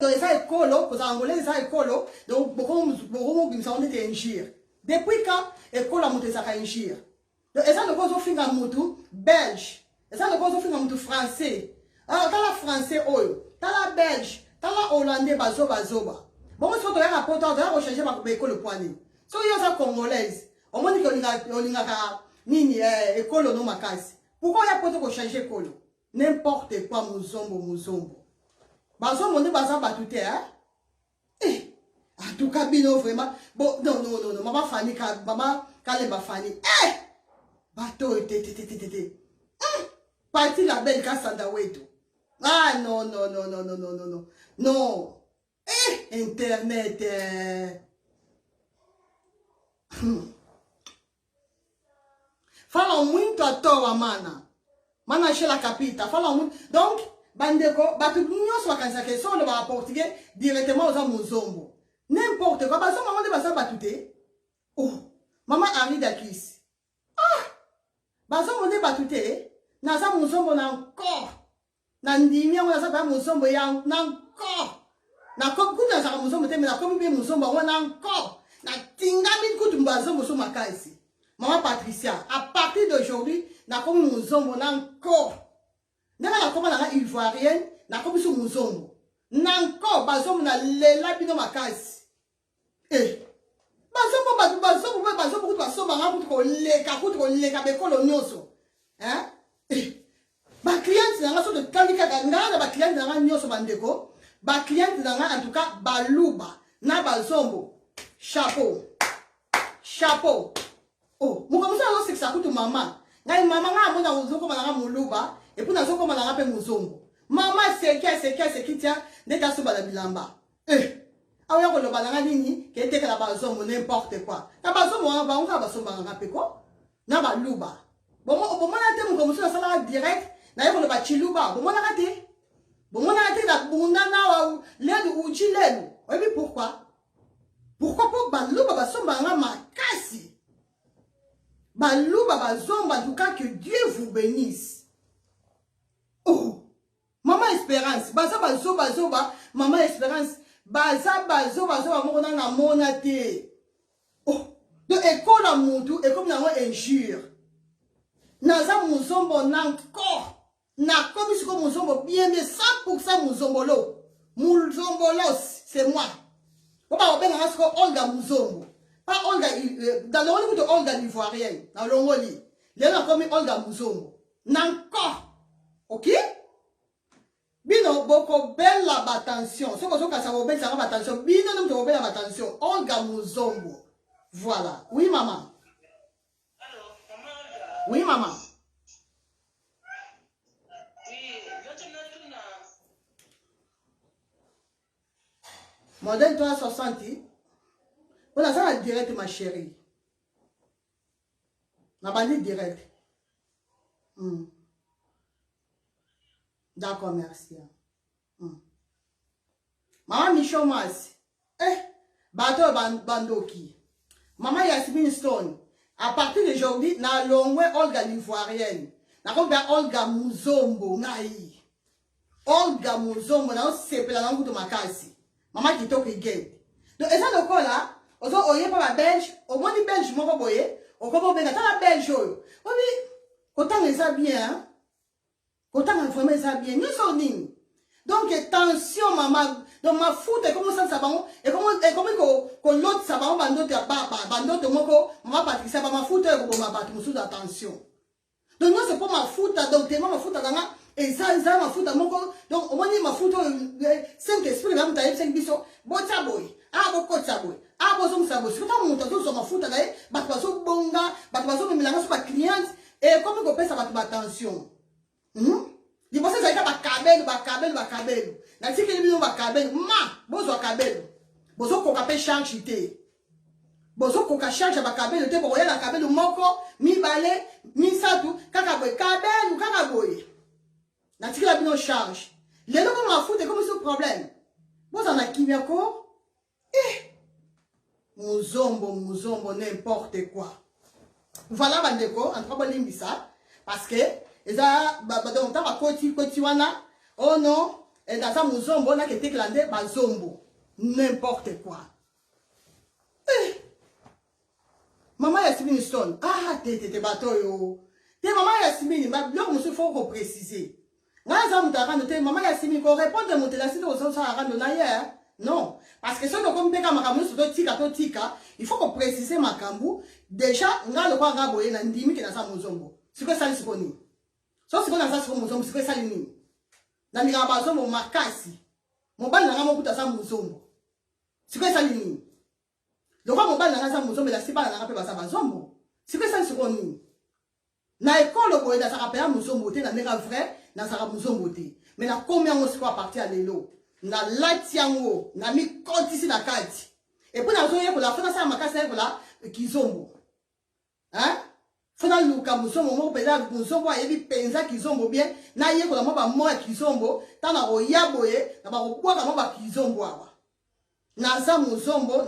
Donc eza ekolo, kozala angolais eza ekolo, donc bokomobimisa ngo neti injure. Depuis quand ekolo ya moto ezalaka injure? Donc eza lokola ozofinga mutu belge, eza lokola ozofinga mutu français. Ah, tala français oyo, tala belge, tala hollandais, bazoba zoba. Bongo soki toyaka poto, toyaka kochange baekolo mpo nini? Soki yo oza congolaise, omoni ke olingaka nini eh, ekolo no makasi. Pourquoi oya poto kochange ekolo? N'importe quoi muzombo muzombo. Bazombo nde baza batu te hein? Eh, en tout cas bino vraiment bon non non non non maman Fanny ka maman Kalemba Fanny. Eh! Bato te te te te te. Hum! Parti la belle Kasanda wetu. Ah non non non non non non non non. Non. Eh, internet. Eh. Fala muito à toa mana. Mana chez la capita. Fala muito. Donc, bandeko, bato nyonso bakanisaka soki olobaka portugais directement oza mozombo. N'importe quoi. Bazombo yango nde baza bato te. Oh, mama Henri Dakis. Ah! Bazombo nde bato te. Naza mozombo na encore. Na ndimi yango naza mpenza mozombo ya na nko. Nakomi kutu nazalaka mozombo te, me nakomi mpe mozombo yango na nko. Natingami kutu bazombo so makasi. Mama Patricia, à partir d'aujourd'hui, nakomi mozombo na nko. Ndenge nakoma nanga ivoirienne, nakomi so mozombo. Na nko bazombo na lela bino makasi. Eh, bazombo bato bazombo mpe bazombo kutu basombanga kutu koleka kutu koleka bekolo nyonso eh? Eh, bacliente na nga so totali kaka ngai na bacliente na nga nyonso bandeko bacliente na nga en tout cas baluba na bazombo chapeau chapeau oh moto mosusu azosekisa kutu mama ngai mama ngai amoni nazokoma na nga moluba epuis nazokoma na nga mpe mozombo mama aseki aseki aseki tia ndeti asoba na bilamba Eh, awa koloba na nga nini ke etekela bazombo n'importe quoi. Na bazombo wana bango kaka basombaka nga pe ko. Na baluba. Bomona te mokolo mosusu nasalaka direct naye koloba chiluba bomonaka te bomonaka te na bunda na lelu uji lelu oyebi pourquoi pourquoi mpo baluba basombaka nga makasi baluba bazomba en tout cas que Dieu vous bénisse oh Maman Esperance, baza ba zoba zoba, maman Esperance, baza ba zoba zoba moko na na mona te. Oh, donc ekola mutu ekomi nango injure. Naza muzombo na nko. Nakomi siko muzombo bien bien 100% muzombolo. Muzombolos, c'est moi. Oba obenga nga siko Olga Muzombo. Pas Olga, euh, nalongoli kutu Olga l'ivoirienne. Nalongoli. Lelo nakomi Olga Muzombo. Na nko. Ok? Bino bokobela ba tension. Soki ozokanisa kobelisa nga ba tension, bino nde moto bokobela ba tension. Olga Muzombo. Voilà. Oui maman. Oui maman. Modèle 360. Mpo naza na direct ma chérie. Nabandi direct. D'accord, merci. Mama Michon Mwasi. Eh, bato oyo bandoki. Mama Yasmine Stone. À partir d'aujourd'hui, na longwe Olga l'ivoirienne. Nakomi Olga Muzombo ngai. Olga Muzombo na osepela na kutu makasi. Mama kitoko igende. Donc eza lokola ozo oye pa ba belge, omoni belge moko boye, okomi obenga tala belge oyo. Obi kotanga eza bien hein? Kotanga vraiment eza bien. Nyonso nini? Donc tension mama, donc mafuta ekomi kosalisa bango, ekomi kolotisa bango bandoto ya baba, bandoto moko mama Patricia ba mafuta oyo ekoboma bato mosusu ya tension. Donc nyonso mpo mafuta, donc tema mafuta na nga eza eza mafuta moko, donc omoni mafuta oyo eh, Saint Esprit na moto ayebisaki biso botia boye, ah bokotisa boye, ah bozongisa boye. Sikoyo ntango moto azozwa mafuta na ye, bato bazobonga, bato bazomemela ngo so ba cliente, ekomi kopesa bato ba tension. Liboso ezalaki kaka bakabelu bakabelu bakabelu, natikeli bino bakabelu, ma bozwa kabelu, bozokoka mpe charge te, bozokoka charge ya bakabelu te, bokoya na kabelu moko mibale misato kaka boye kabelu kaka boye, natikela bino charge. Lelo ko mafuta ekomi so problème, bozala na kimia ko. Eh, muzombo muzombo n'importe quoi. Voilà bandeko, en tout cas bolimbisa parce que eza donc ntango akoti koti wana, oh non, eh, naza mozombo naketekela nde bazombo n'importe quoi eh. Mama Yasmine Stone, ah te te te bato oyo. Te mama Yasmine, ba biloko mosusu faut ko préciser. Nga za moto rando te mama Yasmine ko répondre moto la site ozo sala rando na ye. Non, parce que soki okomi mpe ka makambo nyonso totika totika, il faut ko préciser makambo. Déjà nga lokola nga boye na ndimi ke naza mozombo. Sikoyo esali sikoyo nini? So sikoyo naza sikoyo mozombo, sikoyo esali nini? Nalingaka bazombo makasi. Mobali na nga moko kutu aza mozombo. Sikoyo esali nini? Lokola mobali na nga aza mozombo, elakisi bana na nga mpe baza bazombo. Sikoyo esali sikoyo nini? Na ekolo boye nazalaka mpenza mozombo te, na ndenge vrai nazalaka mozombo te. Mais nakomi yango sikoyo a partir ya lelo. Nalati yango, namikotisi na kati. Et puis nazoyekola, faut nasala makasi nayekola kizombo. Hein? Faut naluka mozombo moko mpenza, mozombo ayebi mpenza kizombo bien, nayekola mwa bamo ya kizombo, ntango nakoya boye, na bakobwaka mwa bakizombo awa. Naza mozombo,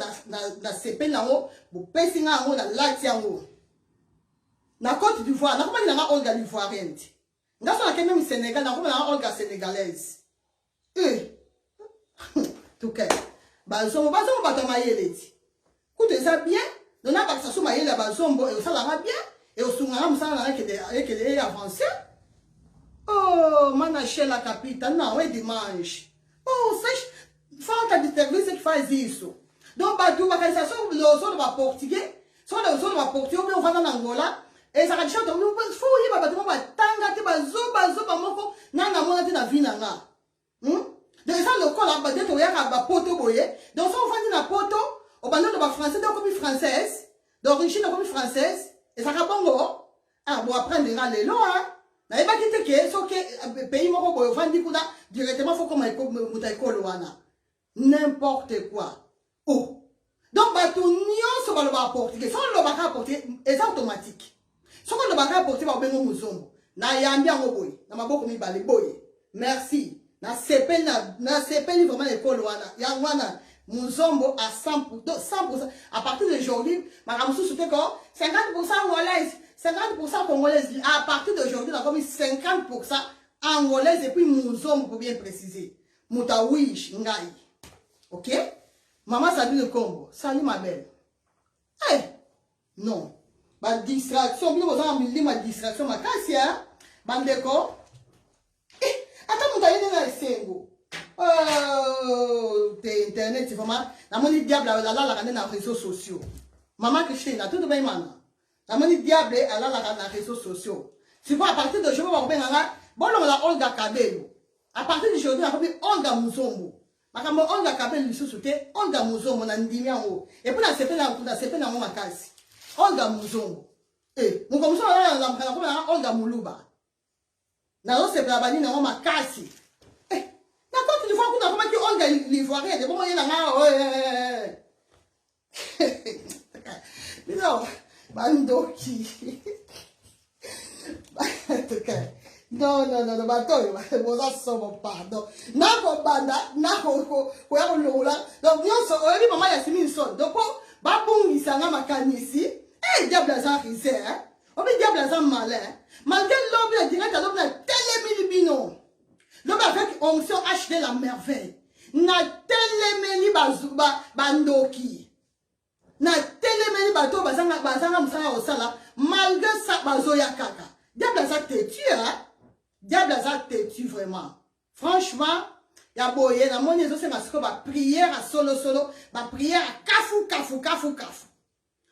nasepeli na yango, bopesi nga yango, nalati yango. Na Côte d'Ivoire, nakomaki na nga Olga l'Ivoirienne. Nga so nakende meme Sénégal, nakoma na nga Olga sénégalaise. Eh. Tuka. Bazombo, bazombo bato ya mayele ti. Kutu eza bien, donc nabakisa so mayele ya bazombo ekosalanga bien, ekosunganga mosala na nga ekende ekende e avancer. Oh, mana Sheila Capita, não, é demais. Oh, vocês falta de serviço que faz isso. Donc bato bakanisa so ozoloba portugais, soki ozoloba portugais obi ovanda na Angola, ezalaka déjà faut oyeba bato moko batanga te bazobazoba moko na namona te na vie na nga. Donc eza lokola nde toyaka bapoto boye, donc soki ofandi na poto obandi oloba français nde okomi française d'origine, okomi française, ezalaka bongo. Ah, bo apprendre nga lelo hein. Nayebaki te ke soki pays moko boye ofandi kuna directement faut koma moto ya ekolo wana. N'importe quoi. Oh. Donc bato nyonso balobaka portugais, soki olobaka portugais eza automatique. Soki olobaka portugais bakobengo mozombo. Nayambi yango boye na maboko mibale boye. Merci. Nasepeli nasepeli vraiment na ekolo wana. Yango wana muzombo à 100%, 100% à partir d'aujourd'hui makambo mosusu te ko 50% angolaise 50% congolaise. À partir d'aujourd'hui nakomi 50% angolaise et puis muzombo pour bien préciser. Moto awish ngai. Ok? Maman Sabine Kombo, salut ma belle. Eh, non. Ba distraction, bino boza na milimo ya distraction makasi hein? Bandeko. Eh, ata moto ayende na esengo. Oh, te internet vraiment. Namoni diable alalaka nde na réseaux sociaux. Maman Christine, tudo bem mana? Namoni diable alalaka na réseaux sociaux. Sikoyo à partir de aujourd'hui bakobenga nga bolongola Olga Kabelo. À partir d'aujourd'hui nakomi Olga Muzombo. Makambo Olga Kabelo lisusu te, Olga Muzombo na ndimi yango. Et puis nasepeli yango makasi. Olga Muzombo. Eh, moko mosusu alala na nakomi na Olga Muluba. Nazosepela banini yango makasi. Eh, na Côte d'Ivoire kuna nakomaki Olga l'Ivoirienne, bongo ye na nga bino bandoki. Non, non, non, non, bato oyo boza somo, pardon. Nakobanda nakoya kolongola donc nyonso oyebi mama Yasmine Son, donc po babungisa nga makanisi. Eh, diable aza rusé, obi diable aza malin. Malgré lobi na direct, alobi na telemili bino lobi avec onction HD la merveille, natelemeli bandoki, natelemeli bato oyo bazanga mosala ya kosala. Malgré ça bazoya kaka. Diable aza têtu hein? Diable aza têtu vraiment. Franchement ya boye namoni ezosenga sikoyo baprière ya solosolo, baprière ya kafu kafu kafu kafu.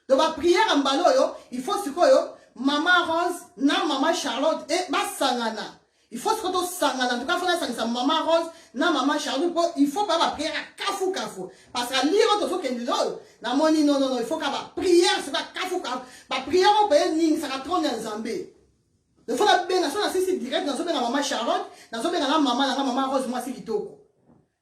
Donc baprière ya mbala oyo, il faut sikoyo mama Rose na mama Charlotte e basangana. Il faut sikoyo tosangana. En tout cas faut nasangisa mama Rose na mama Charlotte mpo il faut pa baprière ya kafu kafu, parce que alire oyo tozokendela oyo namoni, non, non, non, il faut ka baprière sikoyo ya kafu kafu, baprière oyo mpe eningisaka trône ya Nzambe. Il faut nabenga so nasisi direct, nazobenga mama Charlotte, nazobenga na mama nanga mama Rose mwasi kitoko.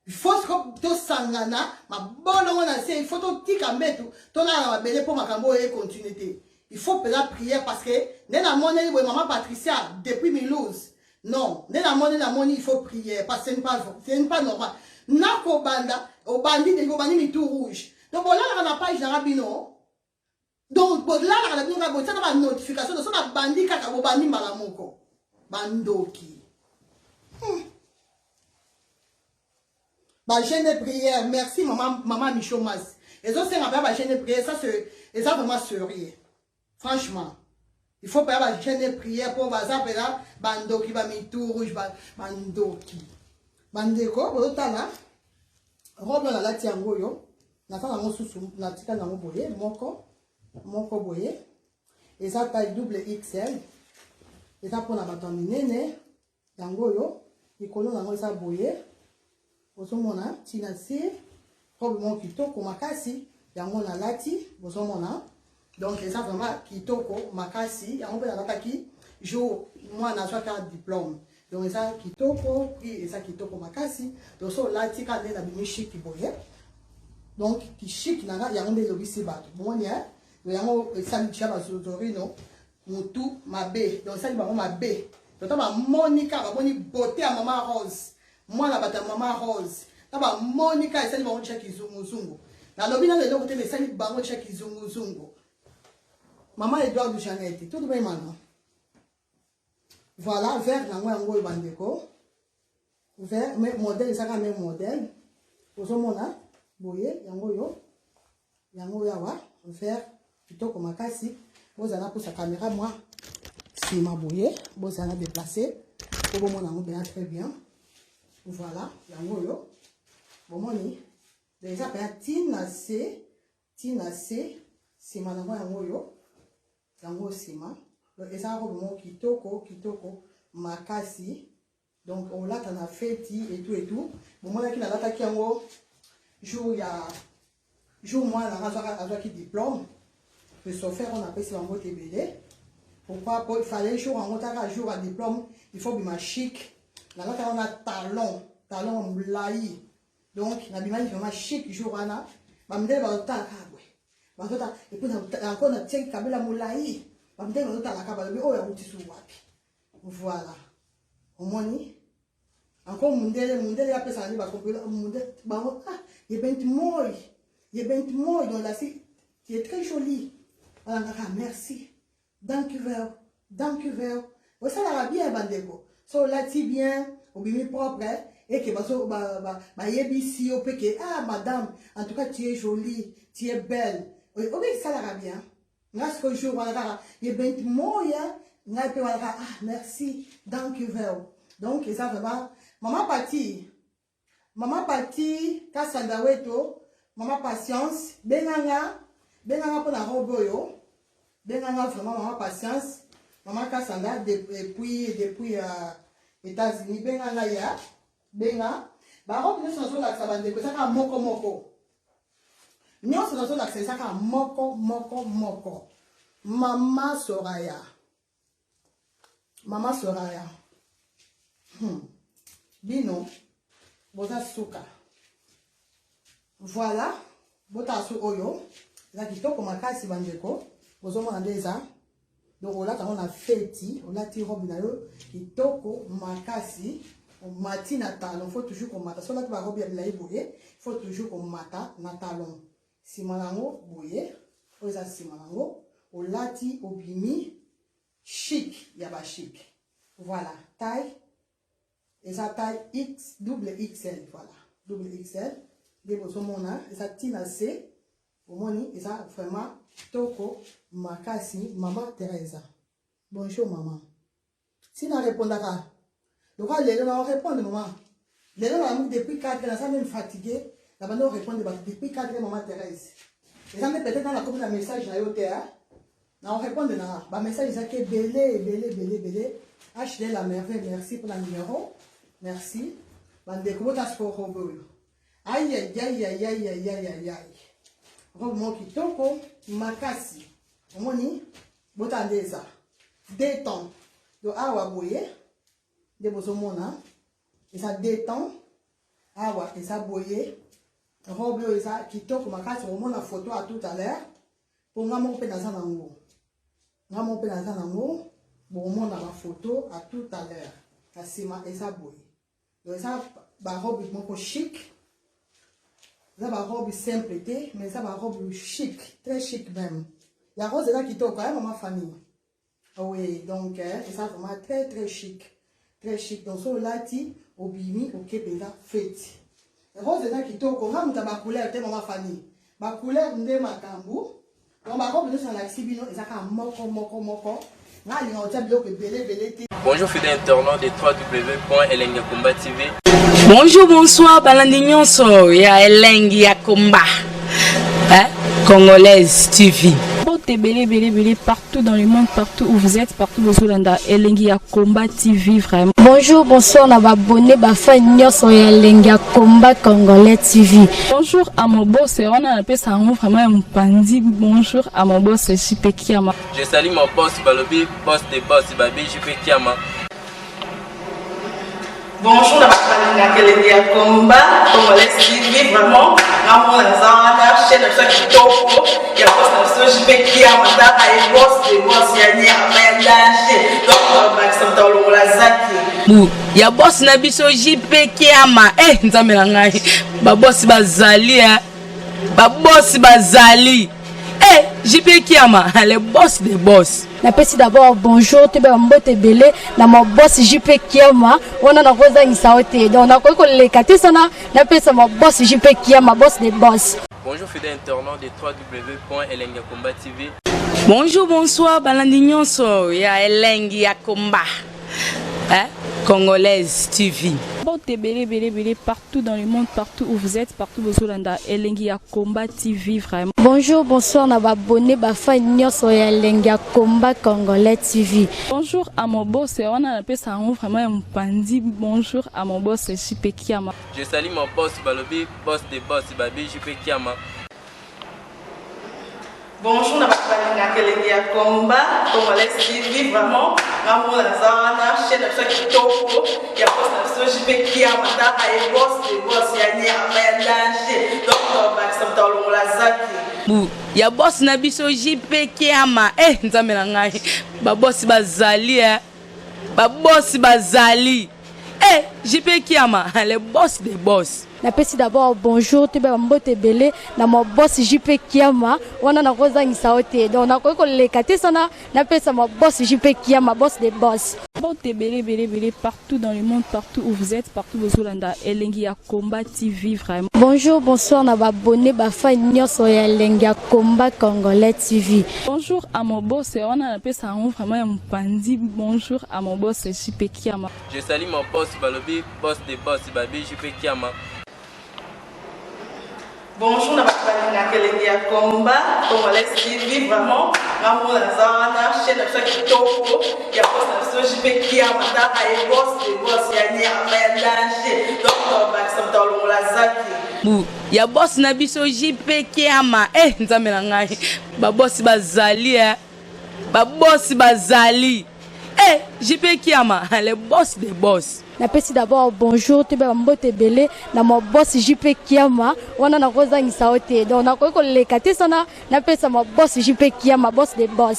Il faut sikoyo tosangana mabolongo na se, il faut totika mbetu, tolala na mabele mpo makambo oyo econtinue te. Il faut mpenza prière, parce que nde namoneli boye mama Patricia depuis Mulhouse. Non, nde namoni namoni il faut prière, parce que ce n'est pas normal. Nakobanda obandi ndenge obandi mitu rouge. Donc bolalaka na page nanga bino, donc bolalaka na bino kaka, botiaka banotification so nabandi kaka bobandi mbala moko, bandoki. Ba jeune prière, merci maman, maman Micho Mas. Ezosenga mpe ba jeune prière, ça c'est eza vraiment sérieux. Franchement. Il faut pas ba jeune prière po baza pela bandoki ba mitu rouge ba bandoki. Bandeko bozotala robe nalati yango oyo naza nango susu natika nango boye moko moko boye eza taille double XL eza mpona bato ya minene. Yango oyo likolo nango eza boye, ozomona ntina se robe moko kitoko makasi, yango nalati, bozomona. Donc eza vraiment kitoko makasi, yango mpe nalataki jour mwana azwaka diplôme. Donc eza kitoko, prix eza kitoko makasi. Donc so olati kaka nde nabimi chic boye, donc kichic nanga yango nde elobisi bato bomoni yango esali tia bazozorino mutu mabe, donc esali bango mabe. Toto bamoni kaka, bamoni beauté ya mama Rose, mwana bato ya mama Rose, na bamoni kaka esali bango tia kizunguzungu. Nalobi nano eloko te, esali bango tia kizunguzungu. Mama Edouard Jeannette, tout bem mano. Voilà, vert nango yango oyo bandeko. Vert, mais modèle ezaka même modèle. Ozomona boye yango oyo. Yango oyo awa vert kitoko makasi. Bozala pusa caméra moi sima boye, bozala déplacer po bomona yango bien très bien. Voilà, yango oyo. Bomoni eza mpenza ntina se, ntina se nsima nango yango oyo, yango nsima. Donc eza robe moko kitoko kitoko makasi. Donc olata na feti et tout et tout. Bomonaki nalataki yango jour ya jour mwana nanga azwaki diplôme. Christopher on apesi bango te ebele. Pourquoi? Po il fallait jour yango taka jour ya diplôme, il faut bima chic. Nalata yango na talon, talon molai. Donc nabimaki vraiment chic jour wana. Bamindele bazotala kaka boye, bazotala et puis encore natiaki kabela molai. Bamindele bazotala kaka, balobi oyo awuti su wapi. Voilà, omoni encore mundele, mundele apesaka nde bakompela mundele bango. Ah, je bent mooi, je bent mooi, donc là si tu es très jolie. Balangaka merci, dank u wel, dank u wel. Osalaka bien bandeko, so olati bien, obimi propre, eke bazo bayebisi yo mpe ke ah madame, en tout cas tu es jolie, tu es belle, obi esalaka bien. Nga sikoyo jour wana kaka je bent mooi, ngai mpe wana kaka ah merci, dank u wel. Donc eza vraiment mama Pati, mama Pati Kasanda Weto, mama Patience, benganga, benganga mpona robe oyo, benganga vraiment mama Patience, mama Kasanda depuis États-Unis, benganga ya benga. Barobe nyonso nazolakisa bandeko eza kaka moko moko, nyonso nazolakisa eza kaka moko moko moko. Mama Soraya, mama Soraya, Bino boza suka. Voilà, botala su oyo eza kitoko makasi bandeko, bozomona nde eza. Donc olata yango na feti, olati robe na yo kitoko makasi, omati na talon. Faut toujours komata so olati barobe ya milai boye, faut toujours komata na talon. Nsima nango boye, oyo eza nsima nango, olati obimi chic ya ba chic. Voilà, taille eza taille X double XL. Voilà, double XL nde bozomona eza ntina se. Omoni eza vraiment kitoko makasi. Mama Teresa, bonjour mama. Si na répondaka lokola lelo na répondre mama, lelo na depuis 4 naza même fatigué, na bandi répondre bato depuis 4. Mama Thérèse, eza nde peut-être nakomi na message na yo te, na répondre na ba message ezaki ebele ebele ebele ebele. HD la merveille, merci pour la numéro, merci. Bandeko, bota sikoyo robe oyo. Ayayayayayayayay, robe moko kitoko makasi, omoni, bota nde eza deux temps. Donc awa boye nde bozomona eza deux temps, awa eza boye. Robe oyo eza kitoko makasi, omona photo à tout à l'heure, mpo nga moko mpe naza nango, nga moko mpe naza nango, bokomona bafoto à tout à l'heure. Na nsima eza boye. Donc eza barobe moko chic, eza barobe simple te, mais eza barobe chic, très chic même. Ya rose eza kitoko ya mama famille. Oui, donc eza vraiment très très chic, très chic. Donc so olati obimi, oke mpenza feti. Rose eza kitoko. Nga moto ya bacouleur te, mama Fani. Bacouleur nde makambo. Donc barobe nyonso nalakisi bino eza kaka moko moko moko. Nga alinga kotia biloko ebele ebele te. Bonjour fidèle internaute de www.elengiyakomba TV. Bonjour, bonsoir, balandi nyonso ya Elengi ya Komba, hein? Congolaise TV. Mbote ebele ebele ebele partout dans le monde, partout où vous êtes, partout bozolanda Elengi ya Combat TV vraiment. Bonjour, bonsoir na ba abonné, ba fan nyonso ya Elengi ya Combat Congolais TV. Bonjour à mon boss, wana napesa yango vraiment ya mopanzi. Bonjour à mon boss JP Kiama. Je salue mon boss balobi, boss de boss babi JP Kiama. Bonjour na bato balingaka Elengi ya Combat Congolais TV. Vraiment, ngamona naza wana, chaîne na biso ya kitoko ya boss na biso JP Kiama, taka ye boss de boss ya nyama ya danger. Donc bakisa moto alongola zaki Bu ya boss na biso JP Kiama. Eh, nzambe na ngai, babosi bazali, eh. Babosi bazali, eh, JP Kiama, le boss de boss. Napesi d'abord bonjour, toyeba mbote ebele na ma boss JP Kiama. Wana nakozangisa yo te, donc nakoki koleka te sana napesa ma boss JP Kiama, boss de boss. Bonjour fidèle internaute de www.elengiyakomba TV. Bonjour, bonsoir, balandi nyonso ya Elengi ya Komba, hein? Congolaise TV. Mbote ebele ebele ebele partout dans le monde, partout où vous êtes, partout bozolanda Elengi ya Combat TV vraiment. Bonjour, bonsoir na ba abonné, ba fan nyonso ya Elengi ya Combat Congolais TV. Bonjour à mon boss, wana napesa yango vraiment ya mopanzi. Bonjour à mon boss JP Kiama. Je salue mon boss balobi, boss de boss babi JP Kiama. Bonjour na bato balingaka Elengi ya Combat Congolais TV. Vraiment, ngamona naza wana, chaîne na biso ya kitoko ya boss na biso JP Kiama, taka ye boss de boss ya nyama ya danger. Donc bakisa moto alongola zaki Bu ya boss na biso JP Kiama. Eh, nzambe na ngai, babosi bazali, eh. Babosi bazali, eh, JP Kiama, le boss de boss. Napesi d'abord bonjour, toyeba mbote ebele na ma boss JP Kiama. Wana nakozangisa yo te, donc nakoki koleka te sana napesa ma boss JP Kiama, boss de boss. Mbote ebele ebele ebele partout dans le monde, partout où vous êtes, partout bozolanda Elengi ya Combat TV vraiment. Bonjour, bonsoir na ba abonné, ba fan nyonso ya Elengi ya Combat Congolais TV. Bonjour à mon boss, wana napesa yango vraiment ya mopanzi. Bonjour à mon boss JP Kiama. Je salue mon boss balobi, boss de boss babi JP Kiama. Bonjour na bato balingaka Elengi ya Combat Congolais TV. Vraiment, ngamona naza wana, chaîne na biso ya kitoko ya boss na biso JP Kiama, taka ye boss de boss ya nyama ya danger. Donc bakisa moto alongola zaki Bu ya boss na biso JP Kiama. Eh, nzambe na ngai, babosi bazali, eh. Babosi bazali, eh, JP Kiama, le boss de boss. Napesi d'abord bonjour, toyeba mbote ebele na ma boss JP Kiama. Wana nakozangisa yo te, donc nakoki koleka te sana napesa ma boss JP Kiama, boss de boss.